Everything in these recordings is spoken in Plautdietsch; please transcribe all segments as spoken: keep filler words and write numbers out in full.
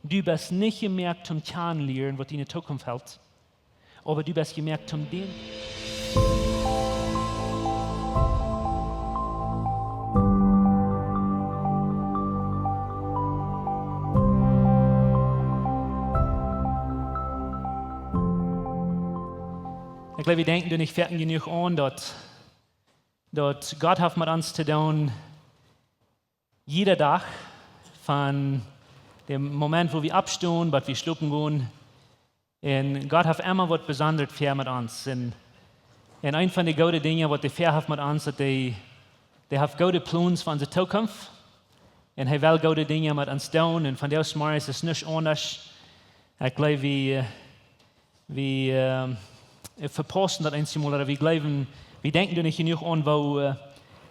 Du best nich jemoakt toom kjanen lieren, waut diene Tookunft helt, oba du best jemoakt toom deenen. Ekj jleew, wie denkjen doa nich foaken jenuach aun, daut, daut Gott haft met ons to doonen, jieda Dach, von däm Moment, wua wie oppstonen, bat wie schlopen gonen. Un Gott haft emma waut Besondret väa met ons. Un, un eent von de goode Dinja, waut hee väa haft met ons, daut hee, hee haft goode Plons fa onse Tookunft. Un hee well goode Dinja met ons doonen. Un vondoag zemorjes es nuscht aundasch. Ekj jleew, wie, äh, wie, äh, vepaussen daut eenjemol, ooda wie jleewen, wie denkjen doa nich jenuach aun, woo, äh,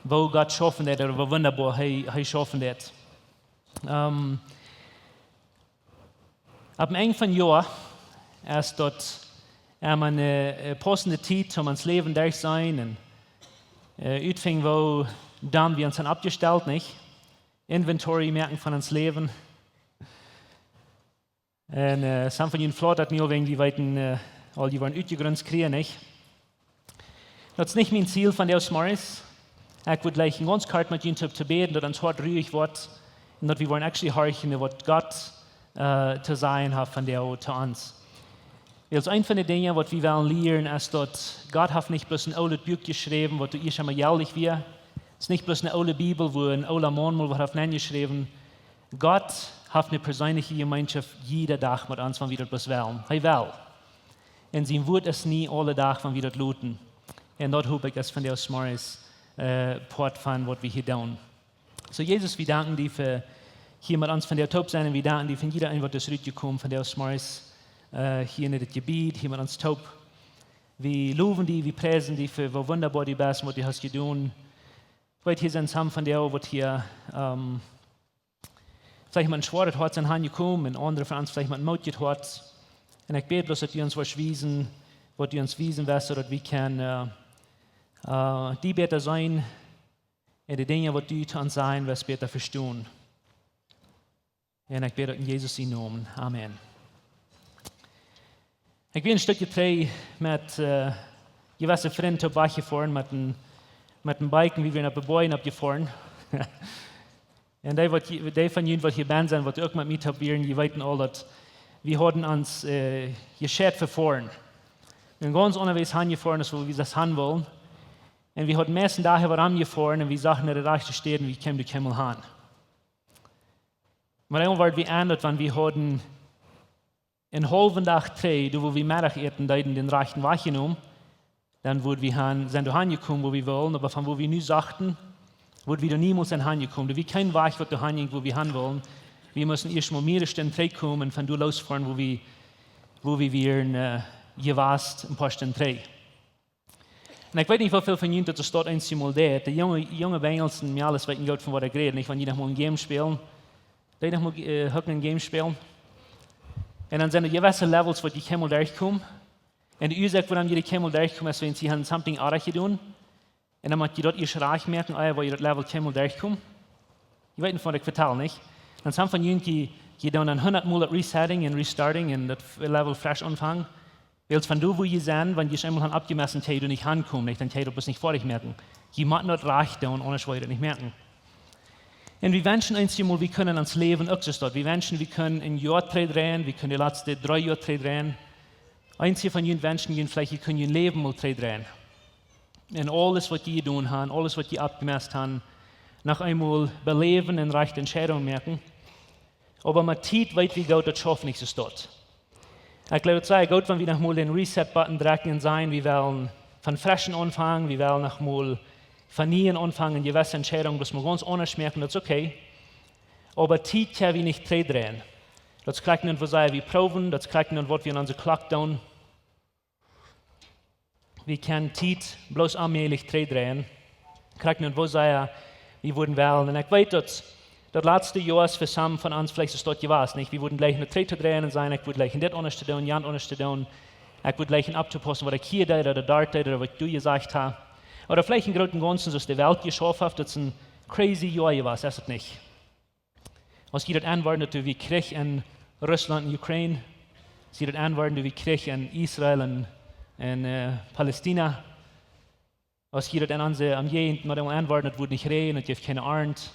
woo Gott schaufen deit, ooda woo wundaboa hee, hee schaufen deit. Ähm, opp daut Enj von Joa es daut emma eene, äh, paussende Tiet, om ons Läwen derchseenen un, äh, utfinjen, woo dan wie ons han oppjestalt, nich? Inventory moaken von ons Läwen. Un, äh, some von junt flaut daut nu aul, wäajen jie weeten, äh, aul jie woaren utjegrunzt kjrieen, nich? Daut es nich mien Ziel vondoag zemorjes. Ekj wudd jlikj gaunz kort met junt to, to bäden, daut ons Hoat ruich woat un daut wie woaren actually horchen, waut Gott, äh, to sajen haft vondoag to ons. Wiels eent von de Dinja, waut wie wellen lieren, es daut Gott haft nich bloos een oolet Buak jeschräwen, waut doa ieescht emol jelich wia. Daut es nich bloos eene oole Bibel, wua een oola Maun mol waut haft nenjeschräwen. Gott haft eene perseenelje Jemeenschoft jieda Dach met ons, wan wie daut bloos wellen. Hee well. Un sien Wuat es nie aule Dach, wan wie daut loten. Un daut hop ekj es vondoag zemorjes, äh, Poat von waut wie hia doonen. Soo, Jesus, wie danken die fa hia met ons vondoag toop sennen. Un wie danken die fa jieda een, waut es rutjekomen vondoag zemorjes, äh, hia en dit Jebied, hia met ons toop. Wie lowen die, wie priesen die fa woo wundaboa du best, waut du hast jedonen. Ekj weet, hia sent some vondoag, waut hia, ähm, veleicht met een schwoaret Hoat sent hanjekomen un aundre von ons veleicht met een moodjet Hoat. Un ekj bäd bloos, daut du ons woascht wiesen, waut du ons wiesen woascht, soo daut wie kjennen, äh, äh, die bäta seenen un de Dinja, waut du to ons sajen woascht, bäta vestonen. Un ekj bäd daut en Jesus sienen Nomen. Amen. Ekj wia een Stekj trigj met, äh, jewesse Frind opp Wajch jefoaren met een, met een Bike, un wie wieren opp de Bojen oppjefoaren. Un dee, waut je-, dee von junt, waut hia benne sent, waut uk met mie opp wieren, jie weeten aul, daut wie hauden ons, äh, jescheit fa foaren. Un gaunz aundasch hanjefoaren, aus woo wie daut han wullen. Un wie hauden meist dän Dach äwa romjefoaren un wie sagen no de rajchte Städen, wie kjeemen doa kjeenmol han. Oba dan worden wie aunjedocht, wan wie hauden een haulwen Dach trigj, doa wua wie Meddach äten deeden, dän rajchten Wajch jenomen, dan wudden wie han, sent doa hanjekomen, wua wie wullen, oba von wua wie nu sachten, wudden wie doa niemols han hanjekomen. Doa wia kjeen Wajch, waut doa han jinkj, wua wie han wullen. Wie musten ieescht mol mearere Stunden trigjkomen un von doa losfoaren, wua wie, wua wie wieren, äh, jewast, een poa Stunden trigj. Un ekj weet nich, woo väl von junt daut es daut eenjemol deed. De junge, junge Benjels un Mejales weeten goot, von waut ekj räd. Nich, wan jie noch mol een Game spälen. Dee noch mol, äh, uk een Game spälen. Un dan sent doa jewesse Levels, waut jie kjeenmol derchkomen. Un de Uasoak, wuarom jie doa kjeenmol derchkomen, es, wan jie han something oajch jedonen. Un dan mott jie daut ieescht rajcht moaken, ea woo jie daut Level kjeenmol derchkomen. Jie weeten, von waut ekj vetal, nich? Dan sent von junt, jie, jie doonen dan hundat Mol daut Resetting un Restarting un daut Level fresch aunfangen. Wiels von doa, wua jie sent, wan jie eemol han aufjemessen, kjenn jie doa nich hankomen, nich? Dan kjenn jie daut bloos nich foadich moaken. Jie motten daut rajcht doonen, aundasch woa jie daut nich moaken. Un wie wenschen eenjemol, wie kunnen ons Läwen uk soo stonen. Wie wenschen, wie kunnen een Joa trigjrennen, wie kunnen de latste dree Joa trigjrennen. Eenje von junt wenschen, junt veleicht, jie kunnen jun Läwen mol trigjrennen. Un aules, waut jie jedonen han, aules, waut jie aufjemesst han, noch eemol beläwen un rajchte Entscheidungen moaken. Oba met Tiet weet wie goot, daut schauft nich soo stoakj. Ekj jleew, daut es sea goot, wan wie noch mol dän Reset-Button drekjen un sajen, wie wellen von freschen aunfangen, wie wellen noch mol von nieem aunfangen, jewesse Entscheidungen, daut mott gaunz aundasch moaken, daut es okay. Oba Tiet kjenn wie nich trigjrennen. Daut es krakjt nu, woo sea wie proowen, daut es krakjt nu, waut wie aun onse Klock doonen. Wie kjennen Tiet bloos onmäajlich trigjrennen. Krakjt nu, woo sea wie wudden wellen. Un ekj weet, daut, daut latste Joa es fa some von ons veleicht soo stoakj jewast, nich? Wie wudden jleichen no trigj to dreien un sajen, ekj wudd jleichen dit aundasch to doonen, jant aundasch to doonen. Ekj wudd jleichen opptopaussen, waut ekj hia deed, ooda doa deed, ooda waut ekj doa jesajcht ha. Ooda veleicht em grooten Gaunzen, soo aus de Welt jeschauft haft, daut es een crazy Joa jewast, es et nich? Aus jie daut aunworden, daut doa wia Kjrich en Russlaunt un Ukraine, see daut aunwoaren, daut wie Kjrich en Israel un, un, äh, Palästina. Aus hia daut en onse Omjäajent mau aunwoaren, daut wudd nich räajnen, daut jeft kjeene Arnt.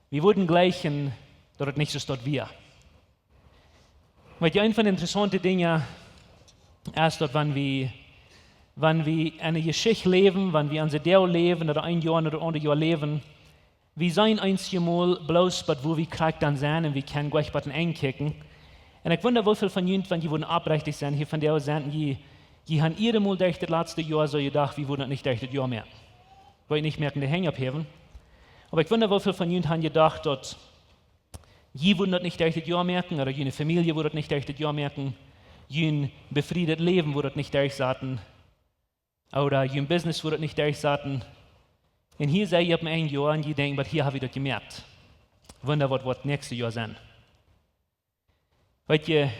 Wie wudden jleichen, daut et nich soo wia. Oba een von de interessaunte Dinja es daut, wan wie, wan wie enne Jeschicht läwen, wan wie onse Doag läwen, ooda een Joa ooda aundre Joa läwen, wie sent eenjemol bloos bie woo wie krakjt dan sent un wie kjennen goanich bie daut Enj kjikjen. Un ekj wunda, woo väl von junt, wan jie wudden oprechtich sennen, hia vondoag sent, jie, jie haben jiedatmol derch daut latste Joa soo jedocht, wie wudden daut nich derch daut Joa moaken. Ekj weet nich, moaken de Henj opphäwen. Oba ekj wunda, woo väl von junt haben jedocht, daut jie wudden daut nich derch daut Joa moaken, ooda june Famielje wudd daut nich derch daut Joa moaken, jun befriedet Läwen wudd daut nich derchsaten, ooda jun Business wudd daut nich derchsaten. Un hia sie jie opp een Joa un jie denkjen, oba hia hab ekj daut jemoakt. Wunda, waut woat daut näakjste Joa sennen. Weet jie,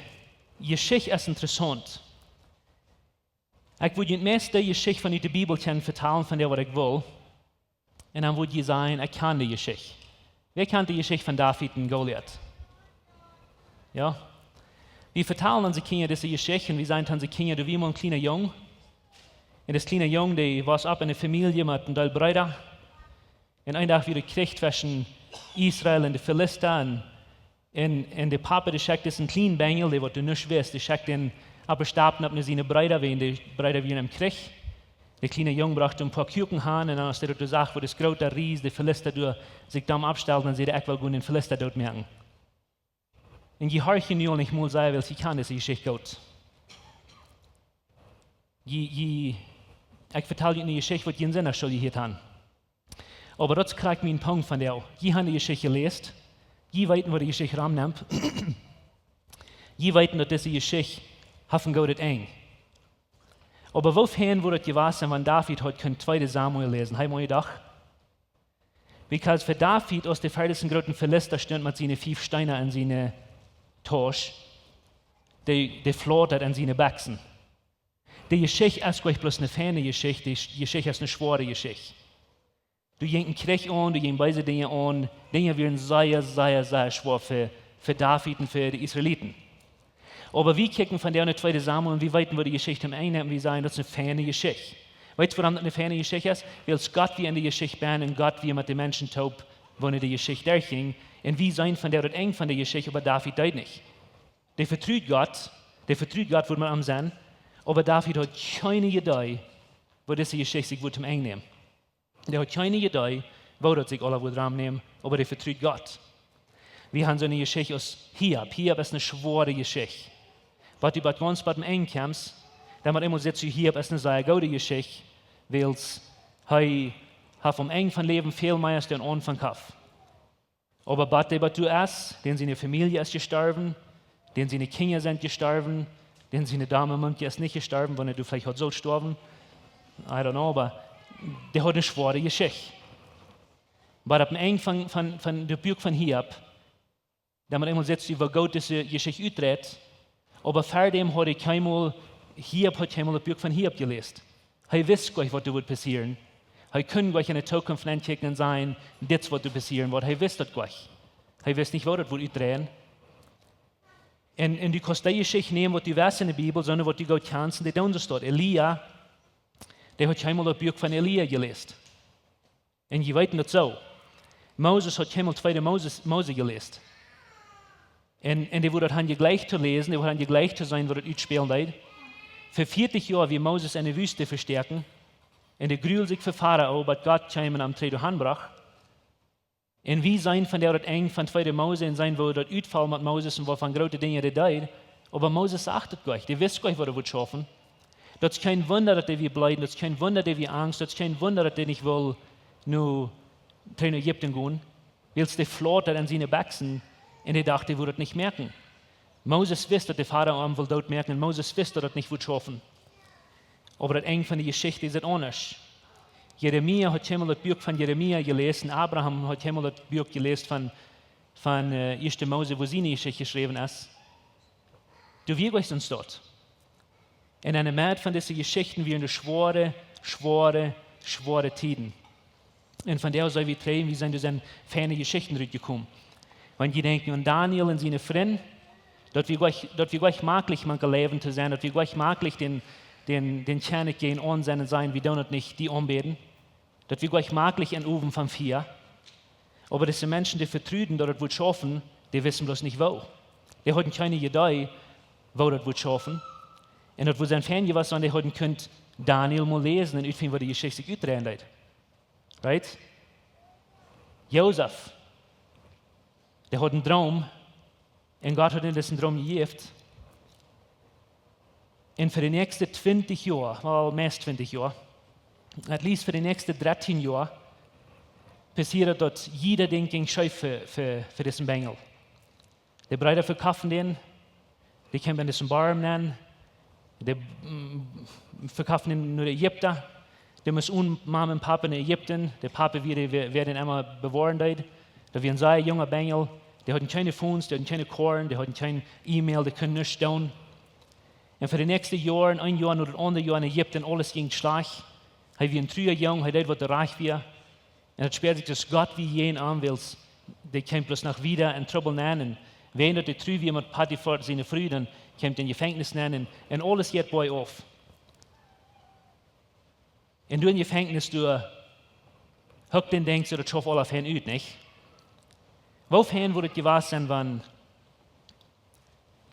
Jeschicht es interessaunt. Ekj wudd junt meist de Jeschicht von de Bibel kjennen vetalen, von dee waut ekj well. Un dan wudd jie sajen, ekj kjan de Jeschicht. Wäa kjant de Jeschicht von David un Goliat? Jo? Wie vetalen onse Kjinja dise Jeschicht un wie sajen to onse Kjinja, doa wia mol een kjliena Jung. Un dis kjliena Jung, dee wia opp enne Famielje met een Deel Breeda. Un een Dach wia Kjrich tweschen Israel un de Filista. Un, un, un de Papa, dee schekjt disen kjlienen Benjel, dee waut doa nuscht wist, dee schekjt dän opp de Stap no siene Breeda, wiels de Breeda wieren em Kjrich. De kjliena Jung brocht een poa Kuaken han un dan, aus dee daut sach, woo dis groota Ries, de Filista, doa sikj domm oppstald, dan säd hee, ekj well gonen dän Filista dootmoaken. Un jie horchen nu aul nich mol sea, wiels jie kjanen dise Jeschicht goot. Jie, jie, ekj vetal junt eene Jeschicht, waut jie en Sindach sellen jehieet haben. Oba daut es krakjt mien Punkt von dee. Jie haben de Jeschicht jeläst. Jie weeten, woo de Jeschicht romnemt. Jie weeten, daut dise Jeschicht haft een goodet Enj. Oba woo fein wudd daut jewast sennen, wan David haud kunt tweede Samuel läsen? Hee mol jedocht. Because fa David, aus de ver disen grooten Filista stunt met siene fief Steena en siene Tausch, dee, dee flautad en siene Bekjsen. De Jeschicht es goanich bloos eene feine Jeschicht, de Jeschicht es eene schwoare Jeschicht. Doa jinkj een Kjrich aun, doa jinjen beese Dinja aun, Dinja wieren sea, sea, sea schwoa fa, fa David un fa de Israeliten. Oba wie kjikjen vondoag no tweede Samuel un wie weeten, woo de Jeschicht aum Enj es un wie sajen, daut es eene feine Jeschicht. Weetst du, wuarom daut eene feine Jeschicht es? Wiels Gott wia en de Jeschicht bennen un Gott wia met de Menschen toop, wan de Jeschicht derchjinkj. Un wie seenen vondoag daut Enj von de Jeschicht, oba David deed nich. Dee vetrud Gott, dee vetrud Gott, woo et met am sennen, oba David haud kjeene Iedee, woo dise Jeschicht sikj wudd aum Enj nämen. Dee haud kjeene Iedee, woo daut sikj aula wudd romnämen, oba dee vetrud Gott. Wie haben soone Jeschicht aus Hiob. Hiob es eene schwoare Jeschicht. Waut du bie gaunz bie daut Enj kjemst, dan met eemol sitst du, Hiob es eene sea goode Jeschicht, wiels hee haft aum Enj von Läwen väl mea aus dän Aunfank haft. Oba waut dee waut doa es, dän siene Famielje es jestorwen, dän siene Kjinja sent jestorwen, dän siene Dame Mumkje es nich jestorwen, wan hee veleicht haud sult stoawen. I don't know, oba dee haud eene schwoare Jeschicht. Oba aum Enj von, von, von daut Buak von Hiob, dan met eemol sitst du, woo goot dise Jeschicht utdreit, oba ver däm haud hee kjeenmol, Hiob haud kjeenmol daut Buak von Hiob jeläst. Hee wist goanich, waut doa wudd passieren. Hee kunn goanich en de Tookunft nenkjikjen un sajen, dit es waut doa passieren woat. Hee wist daut goanich. Hee wist nich, woo daut wudd utdreien. Un, un du kaust dee Jeschicht nämen, waut du weetst en de Bibel, sonda waut du goot kjanst, un dee doonen see daut. Elia, dee haud kjeenmol daut Buak von Elia jeläst. Un jie weeten daut soo. Moses haud kjeenmol tweede Moses, Mose jeläst. Un, un dee wudd daut han jejlikjt to läsen, dee wudd han jejlikjt to seenen, waut daut utspälen deed. Fa vieetich Joa wia Moses en de Wüste vestoaken. Un dee gruld sikj fa Farao, bat Gott kjeem un am trigj doa han brocht. Un wie seenen vondoag daut Enj von tweede Mose un seenen, woo daut utfoll met Moses un waut fa groote Dinja dee deed. Oba Moses sach daut goanich, dee wist goanich, waut hee wudd schaufen. Daut es kjeen Wunda, daut dee wia bleed, daut es kjeen Wunda, dee wia angst, daut es kjeen Wunda, daut dee nich wull no, trigj no Ägipten gonen, wiels dee flautad en siene Bekjsen un dee docht, dee wudd daut nich moaken. Moses wist, daut de Farao am wull dootmoaken, un Moses wist, daut daut nich wudd schaufen. Oba daut Enj von de Jeschicht es aundasch. Jeremia, haft jemaunt daut Buak von Jeremia jeläsen? Abraham, haft jemaunt daut Buak jeläsen von, von, äh, Ieeschte Mose, wua siene Jeschicht jeschräwen es? Du, wie weeten daut. Un en de Medd von dise Jeschichten wieren doa schwoare, schwoare, schwoare Tieden. Un vondoag sent wie trigj, wie sent, doa sent feine Jeschichten rutjekomen. Wan jie denkjen aun Daniel un siene Frind, Daut wie jlikj, daut wie jlikj maklich mank de Leiwen to sennen, daut wie jlikj maklich dän, dän, dän Kjennich jäajen aun sennen un sajen, wie doonen daut nich, die aunbäden. Daut wie jlikj maklich em Owen von Fia. Oba dise Menschen, dee vetruden, daut daut wudd schaufen, dee wisten bloos nich woo. Dee hauden kjeene Idee, woo daut wudd schaufen. Un daut wudd sien fein jewast, wan dee hauden kunt Daniel mol läsen un utfinjen, woo de Jeschicht sikj utdreien deed. Right? Josef, dee haud een Droom, un Gott haud am disen Droom jejäft. Un fa de näakjste twintich Joa, well, meist twintich Joa, at least fa de näakjste dartieen Joa, passieed daut, daut jieda Dinkj jinkj scheef fa, fa, fa disen Benjel. De Breeda vekoften dän, dee kjeemen en disen Borm nenn, dee, mm, vekoften dän no de Ägipta. Dee must onen Mame un Pape no Ägipten. De Pape wia, wia, wia dän emma bewoaren deed. Daut wia een sea junga Benjel. Dee hauden kjeene Phones, dee hauden kjeene Koaren, dee hauden kjeen E-Mail, dee kunnen nuscht doonen. Un fa de näakjste Joaren, een Joa no daut aundre Joa en Ägipten, aules jinkj schlajcht. Hee wia een truja Jung, hee deed waut rajcht wia. Un daut späad sikj, daut Gott wia jäajen am, wiels dee kjeem bloos noch wieda en Trubbel nenn. Un wäajen daut dee tru wia met Potifar siene Fru, dan kjeem dee en Jefenkjnis nenn un, un aules jeit boajchauf. Un doa en Jefenkjnis, doa huckt dän Denkj soo, daut schauft aula fein ut, nich? Woo fein wudd daut jewast sennen, wan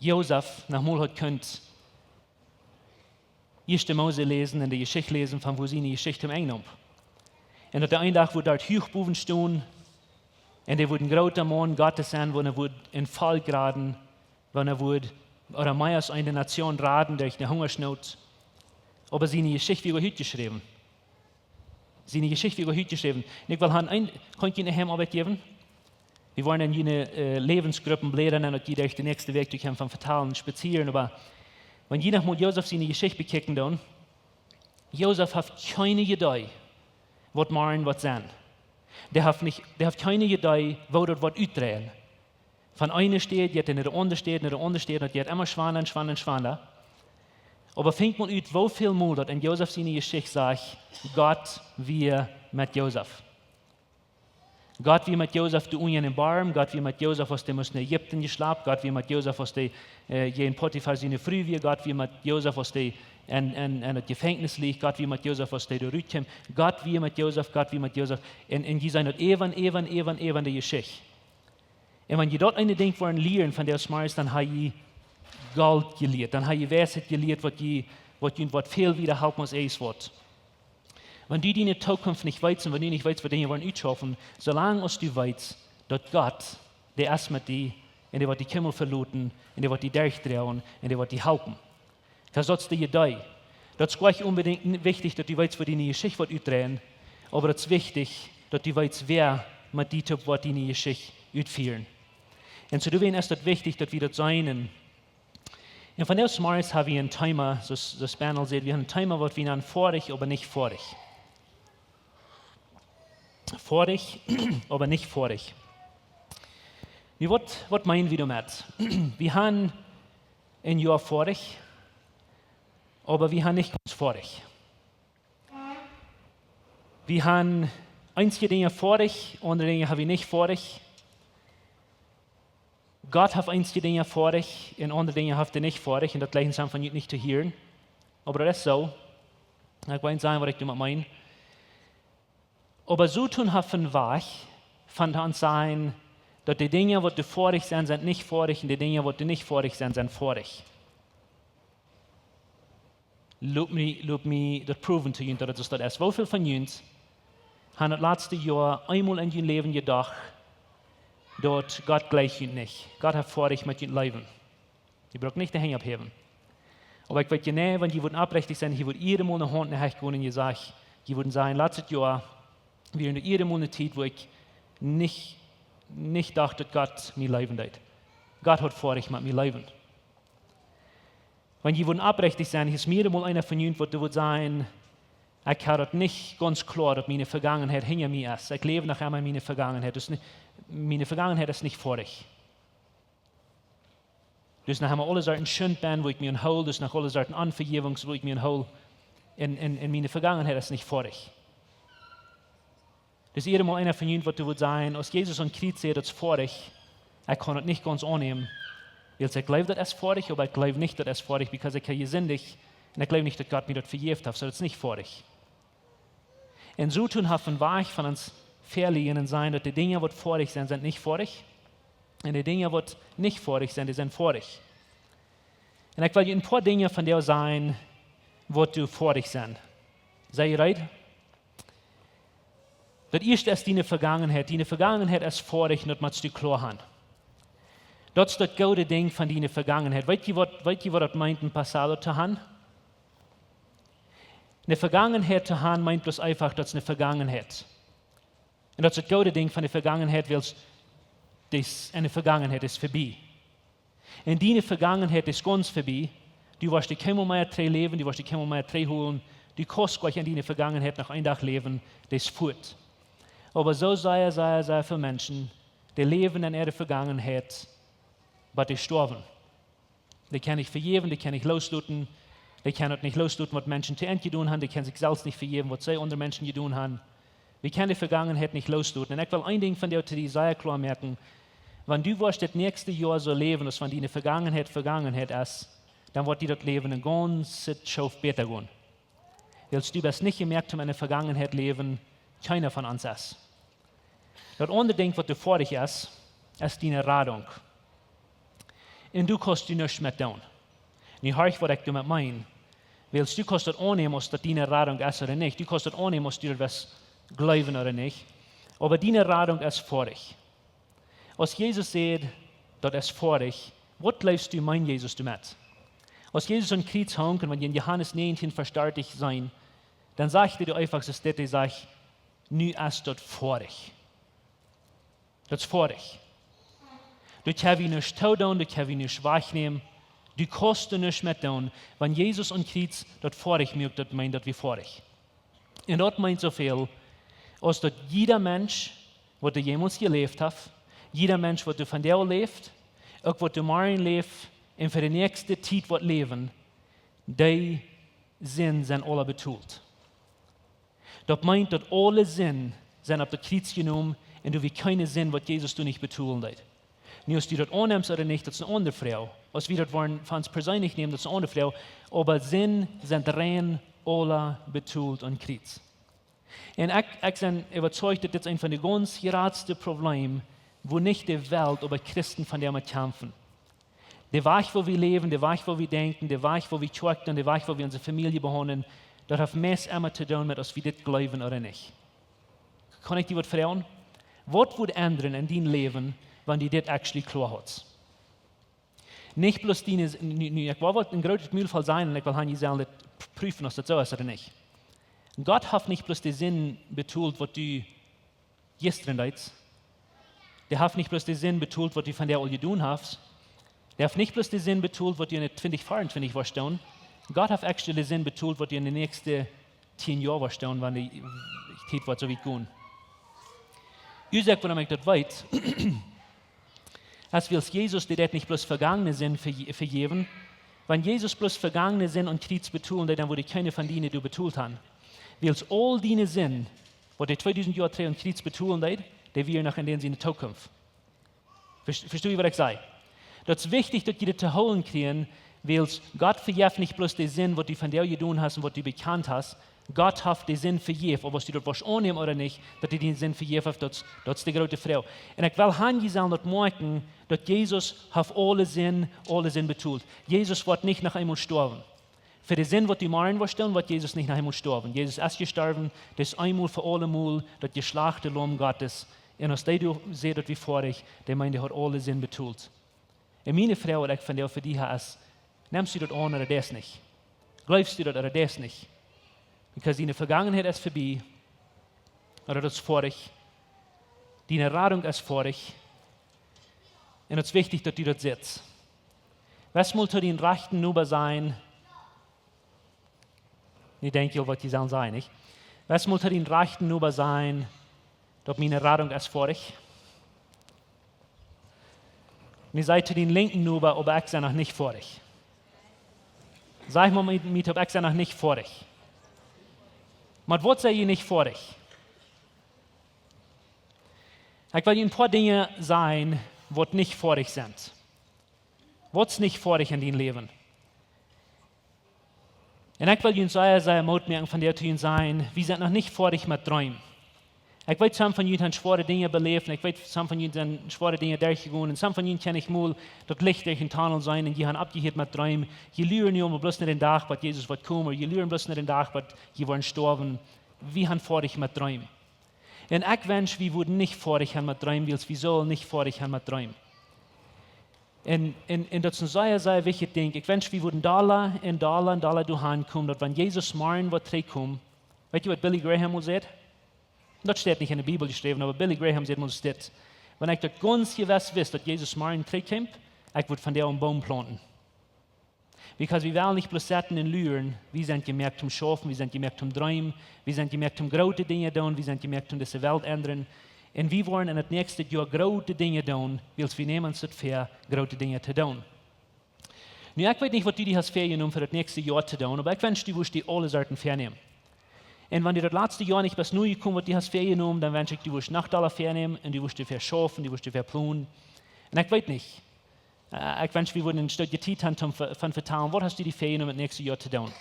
Josef noch mol haud kunt Ieeschte Mose läsen un de Jeschicht läsen von woo siene Jeschicht am Enj kjeem. Un daut dee een Dach wudd doa huach bowen stonen un dee wudd een groota Maun Gottes sennen, woo hee wudd een Volkj raden, woo hee wudd, ooda mea aus eene Nation raden derch de Hungasnoot. Oba siene Jeschicht wia utjeschräwen. Siene Jeschicht wia utjeschräwen. Un ekj well han een, kaun ekj junt eene Heimoabeit jäwen? Wie woaren en june, äh, Läwensgruppen bläden un daut jie derch de näakjste Wäakj derch am von vetalen, spazieren, oba wan jie noch mol Josef siene Jeschicht bekjikjen doonen, Josef haft kjeene Idee, waut morjen woat sennen. Dee haft nich, dee haft kjeene Idee, woo daut woat utdreien. Von eene Städ jeit hee no de aundre Städ, no de aundre Städ, daut jeit emma schwanda un schwanda un schwanda. Oba finjt mol ut, woo väl Mol daut en Josef siene Jeschicht sajcht, Gott wia met Josef. Gott wia met Josef doa unja en dän Borm, Gott wia met Josef, aus dee must no Ägipten jeschlapt, Gott wia met Josef, aus dee, äh, jäajen Potifar siene Fru wia, Gott wia met Josef, aus dee en, en, en daut Jefenkjnis lach, Gott wia met Josef, aus dee doa rutkjeem, Gott wia met Josef, Gott wia met Josef. Un, un jie seenen daut äwa, äwa, äwa, äwa de Jeschicht. Un wan jie daut eene Dinkj woaren lieren von dise Morjes, dan ha jie Golt jelieet, dan ha jie Weisheit jelieet, waut jie, waut junt woat väl wieda halpen aus ieescht waut. Wan du diene Zukunft nich weetst un wan du nich weetst, woo Dinja woaren utschaufen, soo lang aus du weetst, daut Gott, dee es met die, un dee woat die kjeenmol veloten, un dee woat die derchdroagen, un dee woat die halpen. Daut es de Idee. Daut es nich onbedinjt wichtich, daut du weetst, woo diene Jeschicht woat utdreien, oba daut es wichtich, daut du weetst, wäa met die toop woat diene Jeschicht utfieren. Un soo doawäajen es daut wichtich, daut wie daut seenen. Un vondoag zemorjes ha wie een Thema, soo aus, soo aus Bernd säd, wie haben een Thema, waut wie nanen foadich, oba nich foadich. Foadich, oba nich foadich. Nu, waut, waut meenen wie doamet? Wie haben een Joa foadich, oba wie haben nich gaunz foadich. Wie haben eenje Dinja foadich, aundre Dinja haben wie nich foadich. Gott haft eenje Dinja foadich un aundre Dinja haft hee nich foadich, un daut leicht es von junt nich to hieren. Oba daut es soo. Ekj well sajen, waut ekj doamet meen. Oba Soton haft een Wajch von to ons sajen, daut de Dinja, waut doa foadich sent, sent nich foadich, un de Dinja, waut doa nich foadich sent, sent foadich. Lot mie, lot mie daut proowen to junt, daut et soo es. Woo väl von junt haben daut latste Joa eemol en jun Läwen jedocht, daut Gott jlikjt junt nich? Gott haft foadich met jun Läwen. Jie brucken nich de Henj opphäwen. Oba ekj weet jeneiw, wan jie wudden oprechtich sennen, jie wudden jiedemol ne Haunt ne Hecht gonen un jie sajen, jie wudden sajen, latstet Joa wia doa jiedemol ne Tiet, wua ekj nich, nich docht, daut Gott mie leewen deed. Gott haud foadich met mie Läwen. Wan jie wudden oprechtich sennen, es meist emol eena von junt, waut doa wudd sajen, ekj ha daut nich gaunz kloa, daut miene Vegangenheit hinja mie es. Ekj läw noch emma en miene Vegangenheit. Daut es nich, miene Vegangenheit es nich foadich. Doa es noch emma aule Sorten Schult bennen, wua ekj mie aun hool. Doa es noch aule Sorten Onvejäwunk, wua ekj mie aun hool. Un, un, un miene Vegangenheit es nich foadich. Daut es jiedemol eena von junt, waut doa wudd sajen, aus Jesus aum Kjriez säd, daut es foadich, ekj kaun daut nich gaunz aunnämen. Wiels ekj jleew daut es foadich, oba ekj jleew nich daut es foadich, because ekj hab jesindicht. Un ekj jleew nich daut Gott mie daut vejäft haft, soo daut es nich foadich. Un Soton haft een Wajch von ons väaliejen un sajen daut de Dinja waut foadich sent, sent nich foadich. Un de Dinja waut nich foadich sent, dee sent foadich. Un ekj well junt een poa Dinja von dee sajen waut doa foadich sent. Sie jie reed? Daut ieeschte es diene Vegangenheit. Diene Vegangenheit es foadich, daut motst du kloa han. Daut es daut goode Dinkj von diene Vegangenheit. Weet jie waut, weet jie waut daut meent, een pasado to han? Eene Vegangenheit to han meent bloos eefach, daut es eene Vegangenheit. Un daut es daut goode Dinkj von de Vegangenheit, wiels daut es, enne Vegangenheit es verbie. Un diene Vegangenheit es gaunz verbie. Du woascht die kjeenmol mea trigj läwen, du woascht die kjeenmol mea trigj holen. Du kaust goanich en diene Vegangenheit noch een Dach läwen, daut es fuat. Oba soo sea, sea, sea väl Menschen, dee läwen en äare Vegangenheit, bat dee stoawen. Dee kjennen nich vejäwen, dee kjennen nich loosloten, dee kjennen uk nich loosloten waut Menschen to an jedonen han, dee kjennen sikj selfst nich vejäwen waut see aundre Menschen jedonen han. Wie kjennen de Vegangenheit nich loosloten. Un ekj well een Dinkj von dee to die sea kloa moaken. Wan du woascht daut näakjste Joa soo läwen aus wan diene Vegangenheit Vegangenheit es, dan woat die daut Läwen een gaunzet Schoof bäta gonen. Wiels du best nich jemoakt om enne Vegangenheit läwen, kjeena von ons es. Daut aundre Dinkj waut doa foadich es, es diene Radunk. Un du kaust doa nuscht met doonen. Nu horch waut ekj doamet meen. Wiels du kaust daut aunnämen aus daut diene Radunk es ooda nich. Du kaust daut aunnämen aus du daut west jleewen ooda nich. Oba diene Radunk es foadich. Aus Jesus säd, daut es foadich, waut jleefst du meend Jesus doamet? Aus Jesus aum Kjriez hunk, un wan jie en Johanes näajentieen Varsch dartich seenen, dan sajcht hee doa eefach soo aus dit, hee sajcht: "Nu es daut foadich. Daut es foadich. Doa kjenn wie nuscht todoonen, doa kjenn wie nuscht wajchnämen. Du kaust doa nuscht met doonen." Wan Jesus aum Kjriez daut foadich muak, daut meent daut wia foadich. Un daut meent soo väl, aus daut jieda Mensch, waut doa jemols jeläft haft, jieda Mensch, waut doa vondoag läft, uk waut doa morjen läft un fa de näakjste Tiet woat läwen, dee Sinden sent aula betolt. Daut meent daut aule Sinden sent opp daut Kjriez jenomen un doa wia kjeene Sind waut Jesus doa nich betolen deed. Nu, aus du daut aunnemst ooda nich, daut es eene aundre Froag. Aus wie daut woaren fa ons perseenlich nämen, daut es eene aundre Froag. Oba Sinden sent rein aula betolt aum Kjriez. Un ekj, ekj sie äwazeicht daut dit es eent von de gaunz jratste Problemen, wua nich de Welt, oba Christen von doamet kjamfen. De Wajch woo wie läwen, de Wajch woo wie denkjen, de Wajch woo wie kjoakjen, de Wajch woo wie onse Famielje behaundlen, daut haft meist emma to doonen met aus wie dit jleewen ooda nich. Kaun ekj die waut froagen? Waut wudd endren en dien Läwen, wan du dit actually kloa haudst? Nich bloos diene, nu, nu, ekj well waut een grootet Mulvoll sajen un ekj well han, jie sellen dit p-, prüfen aus daut soo es ooda nich. Gott haft nich bloos de Sind betolt waut du jistren deedst. Dee haft nich bloos de Sind betolt waut du vondoag aul jedonen hast. Dee haft nich bloos de Sind betolt waut du en de twintich veeauntwintich woascht doonen. Gott haft actually de Sind betolt waut du en de näakjste tieen Joa woascht doonen, wan de Tiet woat soo wiet gonen. Uasoak wuarom ekj daut weet, es wiels Jesus, dee deed nich bloos vegangne Sind veje-, vejäwen. Wan Jesus bloos vegangne Sind aum Kjriez betolen deed, dan wudd kjeene von diene doa betolt han. Wiels aul diene Sind, waut hee tweedusent Joa trigj aum Kjriez betolen deed, dee wia noch en dän siene Tookunft. Ver-, vestonen jie waut ekj saj? Daut es wichtich daut jie dit to hoolen kjrieen, wiels Gott vejeft nich bloos de Sind waut du vondoag jedonen hast un waut du bekjant hast. Gott haft de Sind vejäft, oba aus du daut woascht aunnämen ooda nich, daut hee de Sind vejäft haft, daut, daut es de groote Froag. Un ekj well han, jie sellen daut moakjen, daut Jesus haft aule Sind, aule Sind betolt. Jesus woat nich noch eemol stoawen. Fa de Sind waut du morjen woascht doonen, woat Jesus nich noch eemol stoawen. Jesus es jestorwen, daut es eemol fa aulemol, daut jeschlachte Laum Gottes. Un aus dee doa säd daut wia foadich, dee meent, dee haud aule Sind betolt. Un miene Froag waut ekj vondoag fa die hab es, nemst du daut aun ooda deist nich? Jleefst du daut ooda deist nich? Because diene Vegangenheit es verbie, ooda daut es foadich. Diene Radunk es foadich. Un daut es wichtich daut du daut sitst. West mol to dien rajchten Noba sajen, nu denkj jie waut jie sellen sajen, nich? West mol to dien rajchten Noba sajen, daut miene Radunk es foadich. Nu saj to dien linkjen Noba, oba ekj sie noch nich foadich. Saj mol mie, mie to, ekj sie noch nich foadich. Oba waut sie jie nich foadich? Ekj well jie een poa Dinja sajen waut nich foadich sent. Waut es nich foadich en dien Läwen? Un ekj well junt sea, sea Moot moaken von dee to sajen, wie sent noch nich foadich met dreemen. Ekj weet, some von junt haben schwoare Dinja beläft, un ekj weet, some von junt sent schwoare Dinja derchjegonen, un some von junt kjennen mol daut Licht derch dän Tunnel seenen, un jie haben oppjehieet met dreemen. Jie luren nu mau bloos no dän Dach, waut Jesus woat komen, jie luren bloos no dän Dach, waut jie woaren stoawen. Wie sent foadich met dreemen. Un ekj wensch, wie wudden nich foadich sennen met dreemen, wiels wie sellen nich foadich sennen met dreemen. Un, un, un daut es een sea, sea wichtjet Dinkj. Ekj wensch, wie wudden dolla un dolla un dolla doahan komen, daut wan Jesus morjen woat trigjkomen, weet jie, waut Billy Graham mol säd? Daut steit nich en de Bibel jeschräwen, oba Billy Graham säd mol dit: Wan ekj daut gaunz jewess wist, daut Jesus morjen trigjkjemt, ekj wudd vondoag een Boom plaunten. Because wie wellen nich bloos sitten un luren, wie sent jemoakt toom schaufen, wie sent jemoakt toom dreemen, wie sent jemoakt toom groote Dinja doonen, wie sent jemoakt toom dise Welt endren. Un wie woaren en daut näakjste Joa groote Dinja doonen, wiels wie nämen ons daut väa, groote Dinja to doonen. Nu, ekj weet nich, waut du die hast väajenomen fa daut näakjste Joa to doonen, oba ekj wensch, du wurscht die aule Sorten väanämen. Un wan du daut latste Joa nich best nojekomen, waut du hast väajenomen, dan wensch ekj, du wurscht noch dolla väanämen un du wurscht doafäa schaufen, du wurscht doafäa plonen. Un ekj weet nich, äh, ekj wensch, wie wudden een Stekj Tiet haben, om ve-, von vetalen, waut hast du die väajenomen daut näakjste Joa to doonen?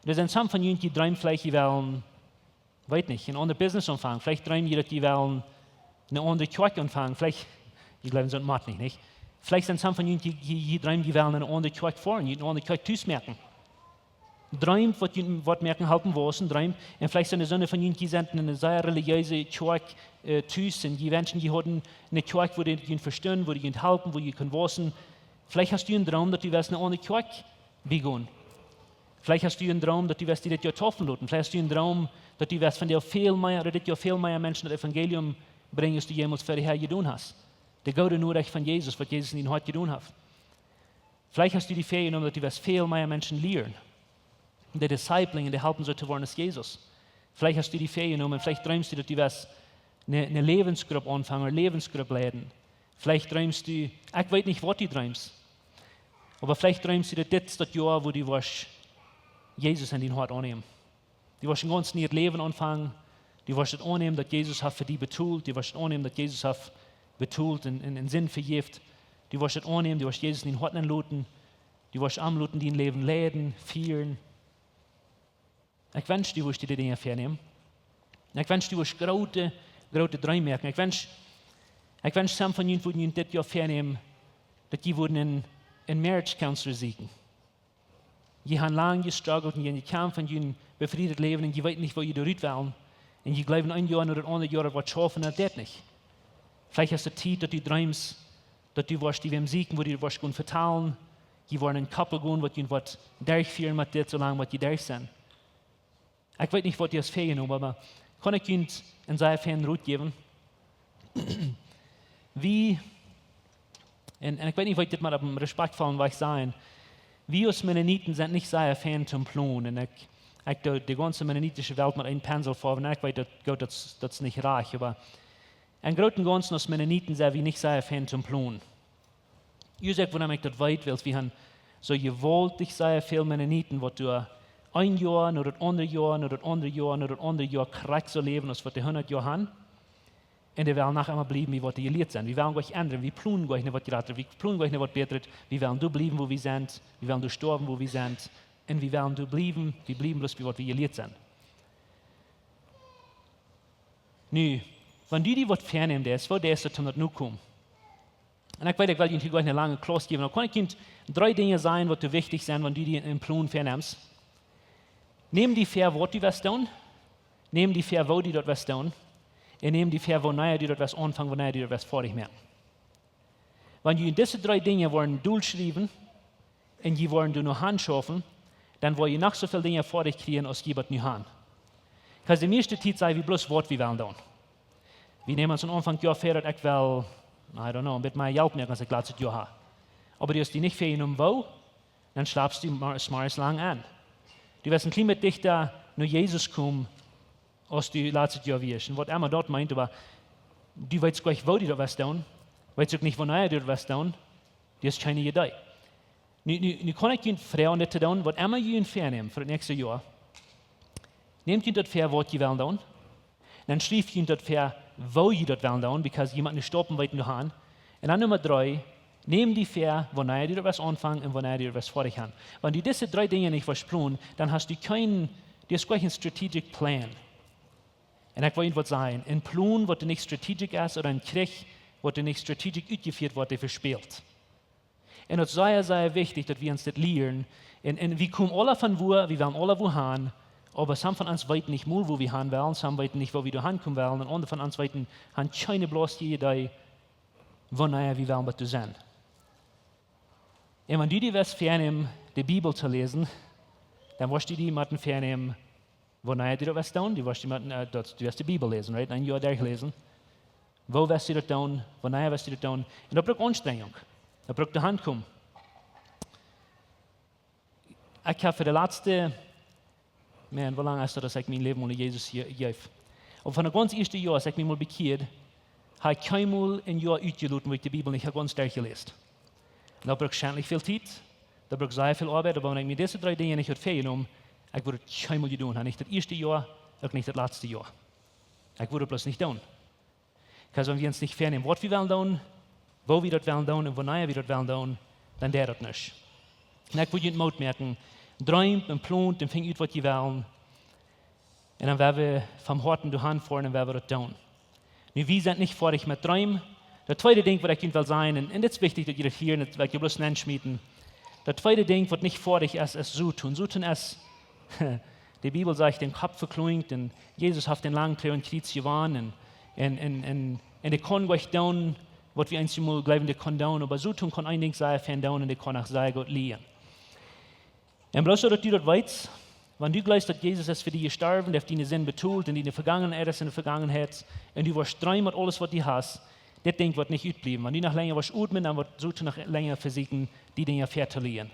Doa sent some von junt, dee dreemen veleicht, jie wellen, weet nich, een aundret Business aunfangen. Veleicht dreemen jie, daut jie wellen eene aundre Kjoakj aunfangen. Veleicht, jie jleewen soont mott nich, nich? Veleicht sent some von junt, jie, jie, jie dreemen, jie wellen eene aundre Kjoakj foaren, jie eene aundre Kjoakj tus moaken. Dreemt, waut jie, waut moaken halpen wausen, dreemt. Un veleicht sent doa soone von junt, jie sent en eene sea relijeese Kjoakj, äh, tus, un jie wenschen, jie hauden eene Kjoakj, wua jie junt vestunden, wua jie junt halpen, wua jie kunnen wausen. Veleicht hast du een Droom, daut du west eene aundre Kjoakj biegonen. Veleicht hast du een Droom, daut du west die dit Joa deepen loten. Veleicht hast du een Droom, daut du west vondoag väl mea, ooda dit Joa väl mea Menschen daut Evangelium brinjen, aus du jemols verhäa jedonen hast. De goode Norecht von Jesus, waut Jesus en dien Hoat jedonen haft. Veleicht hast du die väajenomen, daut du west väl mea Menschen lieren, de discipling un de halpen soo to woaren aus Jesus. Veleicht hast du die väajenomen, veleicht dreemst du, daut du west eene, eene Läwensgrupp aunfangen, eene Läwensgrupp leiden. Veleicht dreemst du, ekj weet nich, waut du dreemst, oba veleicht dreemst du, daut dit es daut Joa, wua du woascht Jesus en dien Hoat aunnämen. Du woascht een gaunz nieet Läwen aunfangen. Du woascht daut aunnämen, daut Jesus haft fa die betolt. Du woascht daut aunnämen, daut Jesus haft betolt un, un, un Sind vejäft. Du woascht daut aunnämen, du woascht Jesus en dien Hoat enloten. Du woascht am loten dien Läwen leiden, fieren. Ekj wensch, du wurscht die Dinja väanämen. Ekj wensch, du wurscht groote, groote Dreem moaken. Ekj wensch, ekj wensch, some von junt wudden junt dit Joa väanämen, daut jie wudden een, een marriage counselor sieekjen. Jie haben lang jestruggelt un jie kjennen von jun befriedet Läwen un jie weeten nich, woo jie doarut wellen. Un jie jleewen, een Joa no daut aundre Joa, daut woat schaufen, daut deit nich. Veleicht es daut Tiet, daut du dreemst, daut du woascht die wäm sieekjen, wua du woascht gonen vetalen. Jie woaren en Koppel gonen, waut junt woat derchfieren met dit, soo lang waut jie derch sent. Ekj weet nich, waut du hast väajenomen, oba kaun ekj junt een sea feinen Rot jäwen? Wie, un, un ekj weet nich, waut ekj dit mau opp eenen respakjtvollen Wajch saj, wie aus Mennoniten sent nich sea fein toom plonen. Un ekj, ekj doo de gaunze mennonitische Welt met een Pensel foawen, un ekj weet, daut, goot, daut, daut es nich rajcht, oba em Grooten un Gaunzen aus Mennoniten sent wie nich sea fein toom plonen. Ieescht, wuarom ekj daut weet, wiels wie haben soo jewaultich sea väl Mennoniten, waut doa een Joa no daut aundre Joa, no daut aundre Joa, no daut aundre Joa krakjt soo läwen, aus waut dee hundat Joa haben. Un dee wellen noch emma bliewen, bie waut dee jelieet sent. Wie wellen nich endren, wie plonen nich no waut jratret, wie plonen nich no waut bätret, wie wellen doa bliewen, wua wie sent, wie wellen doa stoawen, wua wie sent. Un wie wellen doa bliewen, wie bliewen bloos, bie waut wie jelieet sent. Nu, wan du die waut väanemen deist, woo deist du daut, om daut notokomen? Un ekj weet, ekj well junt hia nich eene lange Klauss jäwen, oba kaun ekj junt dree Dinja sajen, waut doa wichtich sent, wan du die een Plon väanemst. Nem die väa, waut du west doonen. Nem die väa, woo du daut west doonen. Un nem die väa, wanea du daut west aunfangen, wanea du daut west foadich moaken. Wan jie dise dree Dinja woaren dolschriewen un jie woaren doa no han schaufen, dan woa jie noch soo väl Dinja foadich kjrieen, aus jie bat nu han. Because de mieeschte Tiet saj wie bloos, waut wie wellen doonen. Wie nämen ons aum Aunfank Joa väa, daut ekj well, I don't know, een bät mea Jelt moaken, aus ekj latstet Joa haud. Oba du hast die nich väajenomen, woo, dan schlapst du mar-, morjes lang aun. Du west een kjlien bät dichta no Jesus komen, aus du latstet Joa wieescht. Un waut emma daut meent, oba du weetst nich, woo du daut west doonen, weetst uk nich, wanea du daut west doonen, du hast kjeene Idee. Nu, nu, nu kaun ekj junt froagen, dit to doonen, waut emma jie väanemen fa daut näakjste Joa. Nemt junt daut väa, waut jie wellen doonen. Dan schrieft junt daut väa, woo jie daut wellen doonen, because jie motten de Staupen weeten, doa han. Un dan Numma dree, Näm die väa, wanea du daut woascht aunfangen un wanea du daut woascht foadich haben. Wan du dise dree Dinja nich woascht plonen, dan hast du kjeen, du hast kjeen strategic plan. Un ekj well junt waut sajen: een Plon, waut nich strategic es, ooda een Kjrich, waut nich strategic utjefieet woat, dee vespält. Un daut es sea, sea wichtich, daut wie ons dit lieren. Un, un wie komen aula von wua, wie wellen aula wua han, oba some von ons weeten nich mol, wua wie han wellen, some weeten nich, wua wie doa han komen wellen, un aundre von ons weeten, han kjeene bloos Iedee, wanea wie wellen bat doa sennen. Un wan du die woascht väanämen, de Bibel to läsen, dan woascht du die motten väanämen, wanea du daut woascht doonen, du woascht die motten, äh, daut, du woascht de Bibel läsen, right? Een Joa derchläsen. Woo woascht du daut doonen? Wanea woascht du daut doonen? Un daut brukt Aunstrenjunk. Daut brukt doa han komen. Ekj hab fa de latste, man, woo lang es daut, daut ekj mien Läwen aun Jesus je-, jeef? Oba von daut gaunz ieeschte Joa, aus ekj mie mol bekjieed, hab ekj kjeenmol een Joa utjeloten, wua ekj de Bibel nich hab gaunz derchjeläst. Un daut brukt schentlich väl Tiet, daut brukt sea väl Oabeit, oba wan ekj mie dise dree Dinja nich haud väajenomen, ekj wudd daut kjeenmol jedonen han. Nich daut ieeschte Joa, uk nich daut latste Joa. Ekj wudd daut bloos nich doonen. Because wan wie ons nich väanämen, waut wie wellen doonen, woo wie daut wellen doonen un wanea wie daut wellen doonen, dan deit daut nich. Un ekj well junt Moot moaken, dreemt un plont un finjt ut, waut jie wellen. Un dan woa wie von Hoaten doa han foaren un woa wie daut doonen. Nu, wie sent nich foadich met dreemen. Daut tweede Dinkj, waut ekj junt well sajen, un, un dit es wichtich, daut jie daut hieren, daut well ekj bloos nenschmieten. Daut tweede Dinkj, waut nich foadich es, es Soton. Soton es, de Bibel sajcht, dän Kopp vekjlonen, un Jesus haft dän langen Kjrich aum Kjriez jewonnen, un, un, un, un, un dee kaun nich doonen, waut wie eensjemol jleewen, dee kaun doonen, oba Soton kaun een Dinkj sea fein doonen, un dee kaun uk sea goot lieen. Un bloos soo daut du daut weetst, wan du jleefst, daut Jesus es fa die jestorwen, dee haft diene Sind betolt, un diene Vegangenheit es enne Vegangenheit, un du woascht dreemen met aules, waut du hast, dit Dinkj woat nich utbliewen. Wan du noch lenja woascht odmen, dan woat Soton noch lenja vesieekjen, die Dinja väatolieen.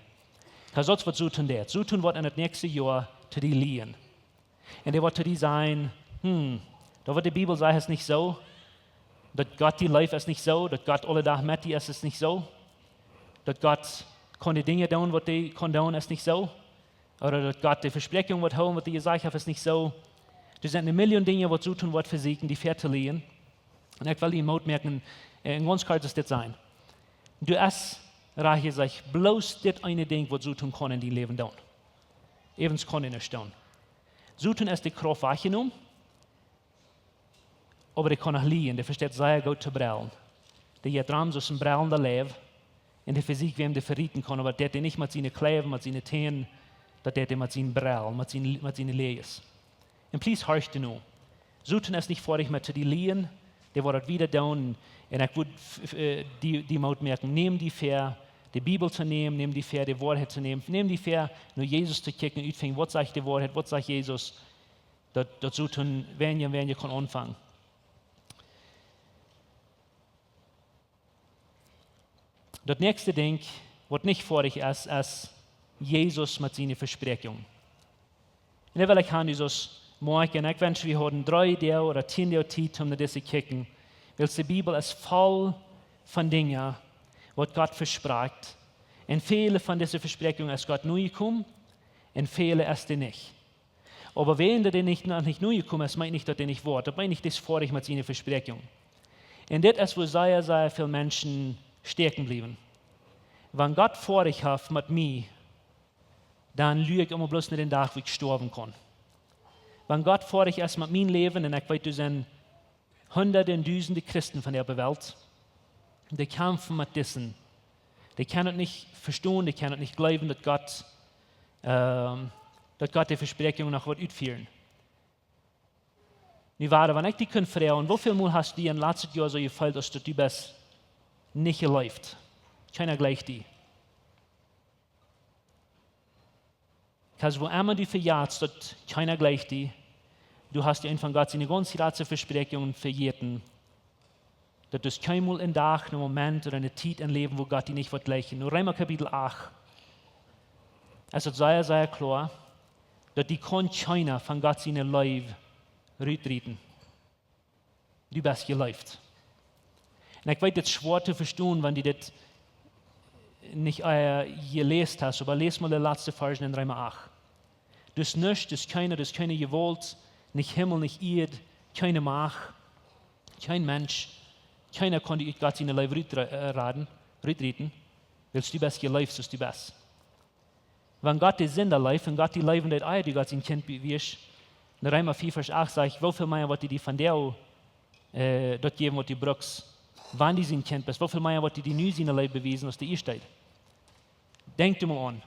Because daut es, waut Soton deit. Soton woat en daut näakjste Joa to die lieen. Un dee woat to die sajen, hm, daut, waut de Bibel sajcht, es nich soo. Daut Gott die leeft, es nich soo. Daut Gott aule Dach met die es, es nich soo. Daut Gott kaun de Dinja doonen, waut hee kaun doonen, es nich soo. Ooda daut Gott de Vespräakjunk woat hoolen, waut hee jesajcht haft, es nich soo. Doa sent eene Million Dinja, waut Soton woat vesieekjen, die väatolieen. Un ekj well die Moot moaken, äh, un gaunz kort es dit sennen. Du hast, rajcht jesajcht, bloos dit eene Dinkj, waut Soton kaun en dien Läwen doonen. Äwent kaun hee nuscht doonen. Soton es de Krauft wajchjenomen, oba dee kaun noch lieen, dee vesteit sea goot to brellen. Dee jeit rom soo aus een brellenda Leiw, un dee vesieekjt, wäm dee verieten kaun, oba daut deit hee nich met siene Kjleewen, met siene Tänen, daut deit hee met sien Brell, met sien, met siene Läajes. Un please, horch doano. Soton es nich foadich met to die lieen, dee woat daut wieda doonen. Un ekj wudd f-, f-, äh, die, die Moot moaken, näm die väa, de Bibel to nämen, näm die väa, de Woarheit to nämen, näm die väa, no Jesus to kjikjen, utfinjen, waut sajcht de Woarheit, waut sajcht Jesus, daut, daut Soton weinja un weinja kaun aunfangen. Daut näakjste Dinkj, waut nich foadich es, es Jesus met siene Vespräakjunk. Un dan well ekj han, Jesus, moakjen, ekj wensch, wie hauden dree Doag ooda tieen Doag Tiet, om no dise kjikjen. Wiels de Bibel es voll von Dinja, waut Gott vesprakjt. Un väle von dise Vespräakjunk es Gott nojekomen, un väle es dee nich. Oba wäajen daut dee nich, noch nich nojekomen es, meent nich, daut dee nich woat. Daut meent nich, dee es foadich met siene Vespräakjunk. Un dit es, wua sea, sea väl Menschen stäakjen bliewen. Wan Gott foadich haft met mie, dan lua ekj emma bloos no dän Dach, wua ekj stoawen kaun. Wan Gott foadich es met mien Läwen, un ekj weet, doa sent hundade, dusende Christen von de oppe Welt, dee kjamfen met disen. Dee kjennen daut nich vestonen, dee kjennen daut nich jleewen, daut Gott, ähm, daut Gott de Vespräakjunk noch woat utfieren. Nu, wada, wan ekj die kunn froagen, woo väl mol hast du die en daut latste Joa soo jefeelt, aus daut du best nich jeleeft? Kjeena jleicht die. Because wua emma du vejatst, daut kjeena jleicht die, du hast die eent von Gott siene gaunz jratste Vespräakjunk vejäten. Daut es kjeenmol een Dach, een Moment ooda eene Tiet em Läwen, wua Gott die nich woat jleichen. Nu, Reema Kapitel acht, es daut sea, sea kloa, daut die kaun kjeena von Gott siene Leew rutrieten. Du best jeleeft. Un ekj weet, dit es schwoa to vestonen, wan du dit nich, äh, jeläst hast, oba läs mol de latste Varschen en Reema acht. Doa es nuscht, doa es kjeena, doa es kjeene Jewault, nich Himmel, nich Ieed, kjeene Macht, kjeen Mensch, kjeena kaun die ut Gott siene Leew rut, äh, raden. rutrieten, wiels du best jeleeft soo aus du best. Wan Gott de Sinda leeft un Gott die leewen deed, ea du Gott sien Kjint wieescht, en Reema vea Varsch acht sajcht: Woo väl mea woat hee die vondoag, äh, daut jäwen, waut du brukst? Wan du sien Kjint best, woo väl mea woat hee die nu siene Leew bewiesen aus hee ieescht deed? Denkj die mol aun.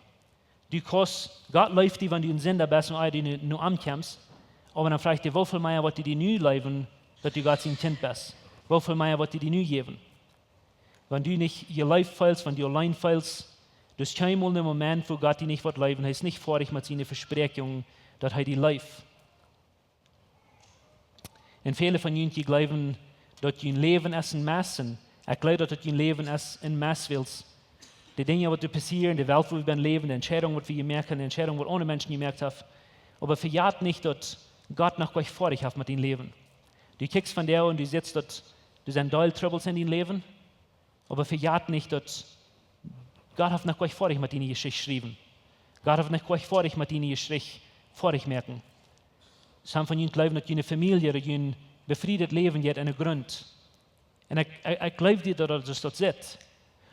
Du kaust, Gott leeft die, wan du een Sinda best un ea du no, no am kjemst. Oba dan froag ekj die: Woo väl mea woat hee die nu leewen, daut du Gott sien Kjint best? Woo väl mea woat hee die nu jäwen? Wan du nich jeleeft feelst, wan du auleen feelst, daut es kjeenmol een Moment, wua Gott die nich woat leewen. Hee es nich foadich met siene Vespräakjungen, daut hee die leeft. Un väle von junt, jie jleewen, daut jun Läwen es een Mess. Un ekj jleew, daut daut jun Läwen es een Mess, wiels de Dinja, waut doa passieren, de Welt, wua wie bennen läwen, de Entscheidungen, waut wie moaken, de Entscheidungen, waut aundre Menschen jemoakt haben. Oba vejät nich, daut Gott noch goanich foadich es met dien Läwen. Du kjikjst vondoag un du sitst, daut doa sent Deel Trubbels en dien Läwen. Oba vejät nich, daut Gott haft noch goanich foadich met diene Jeschicht jeschräwen. Gott haft noch goanich foadich met diene Jeschicht foadich moaken. Some von junt jleewen, daut june Famielje ooda jun befriedet Läwen jeit en dän Grunt. Un ekj, ekj, ekj jleew die, daut daut soo es, daut sitt.